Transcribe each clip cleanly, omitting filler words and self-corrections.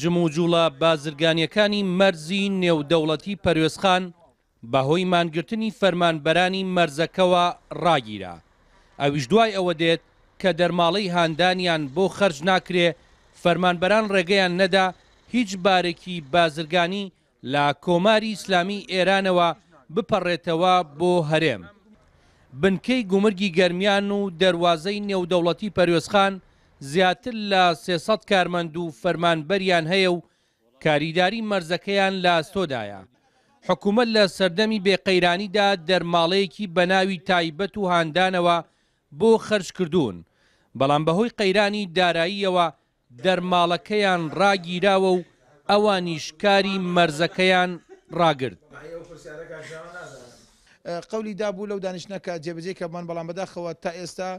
جموجوڵە بازرگانییەکانی مەرزی نێودەوڵەتی پەروێزخان بەهۆی مانگرتنی فەرمانبەرانی مەرزەکەوە ڕاگیرا، ئەویش دوای ئەوە دێت کە دەرماڵەی هاندانیان بۆ خەرج ناکرێ، فەرمانبەران ڕێگەیان نەدا هیچ بارێکی بازرگانی لە کۆماری ئیسلامی ئێرانەوە بپەڕێتەوە بۆ هەرێم. بنکەی گومرگی گەرمیان و دەروازەی نێودەوڵەتی پەروێزخان زیاتر لە 300 کارمەند و فەرمانبەریان هەیە و کاریداری مەرزەکەیان لە ئەستۆدایە. حکومەت لە سەردەمی بێ قەیرانیدا دەرماڵەیەکی بەناوی تایبەت و هاندانەوە بۆ خەرج کردوون، بەڵام بەهۆی قەیرانی داراییەوە دەرماڵەکەیان ڕاگیراوە و ئەوانیش کاری مەرزەکەیان ڕاگرت. قەولی دابوو لەو دانیشتنە کە جێبەجێی کە بمان، بەڵام بەداخەوە تا ئێستا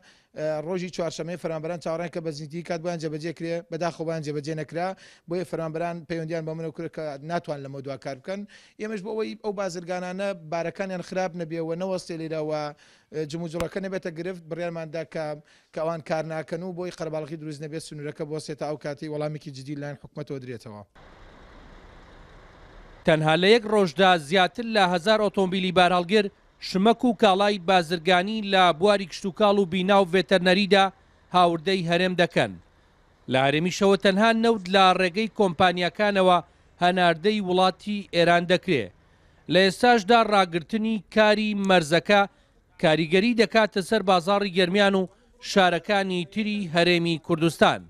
ڕۆژی چوارشەممەی فەرمانبەران چاوەڕێن کە بە زنجیرەی کات بۆیان جێبەجێ کرێ، بەداخەوە بۆیان جێبەجێ نەکرا، بۆیە فەرمانبەران پەیوەندیان بە منەوە کرد کە ناتوان لەمەودوا کار بکەن، ئێمەش بۆ ئەوەی ئەو بازرگانانە بارەکانیان خراپ نەبێ و نەوەستێ لێرە و جموجوڵەکە نەبێتە گرفت، بڕیارمان دا کە کە ئەوان کار ناکەن و بۆی قەرەباڵغی دروست نەبێت سنوورەکە بوەستێت تا ئەو کاتەی وەڵامێکی جدی لەلایەن حکومەتەوە درێتەوە. تەنها لە یەک ڕۆژدا زیاتر لە هەزار ئۆتۆمبیلی بارهەڵگر شمەک و کاڵای بازرگانی لە بواری کشتوکاڵ و بینا و ڤێتەرنەریدا هاوردەی هەرێم دەکەن. لە هەرێمیشەوە تەنها نەوت لە ڕێگەی کۆمپانیاکانەوە هەناردەی وڵاتی ئێران دەکرێ. لە ئێستاشدا ڕاگرتنی کاری مەرزەکە کاریگەری دەکاتە سەر بازاڕی گەرمیان و شارەکانی تری هەرێمی کوردستان.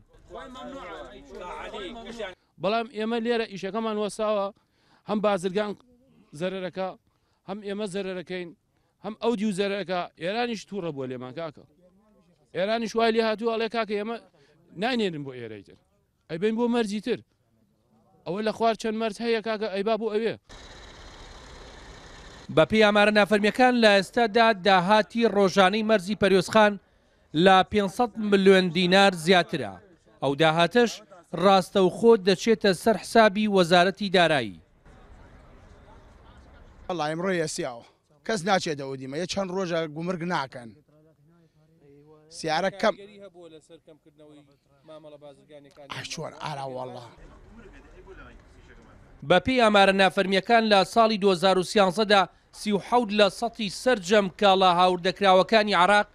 بەڵام ئێمە لێرە ئیشەکەمان وەستاوە، هەم بازرگان زەرەرەکە، هەم ئێمە زەرەرەکەین، هەم ئەو دیو زەرەرەکە، ئێرانیش تووڕە بووە لێمان کاکە. ئێرانیش وای لێ هاتووە ئەڵێ کاکە ئێمە ناینێرن بۆ ئێرەی تر، ئەیبەین بۆ مەرجی تر. ئەوە لە خوار چەند مەرج هەیە کاکە ئەیبا بۆ ئەوێ. بەپێی ئامارە نافەرمییەکان لە ئێستادا داهاتی ڕۆژانەی مەرزی پەروێزخان لە 500 ملیۆن دینار زیاترە، ئەو داهاتەش ڕاستەوخۆ دەچێتە سەر حسابی وەزارەتی دارایی. وەڵا ئیمڕۆ یەسیاوە کەس ناچێتە ئەودیمە یە چەند ڕۆژە گومرگ ناکەن سیارە کەم چۆن ئارا وەڵا. بەپێی ئامارە نافەرمییەکان لە ساڵی 2013 دا 37 لە سەتی سەرجەم کاڵا هاوردەکراوەکانی عێراق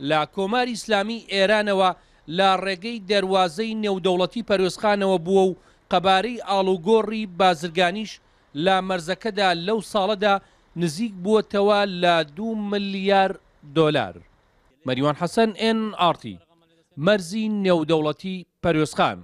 لە کۆماری ئیسلامیی ئێرانەوە لە ڕێگەی دەروازەی نێودەوڵەتی پەروێزخانەوە بووە و قەبارەی ئاڵوگۆڕی بازرگانیش لە مەرزەکەدا لەو ساڵەدا نزیک بووەتەوە لە دوو ملیار دۆلار. مەریوان حەسەن، ئێن ئاڕ تی، مەرزی نێودەوڵەتی پەروێزخان.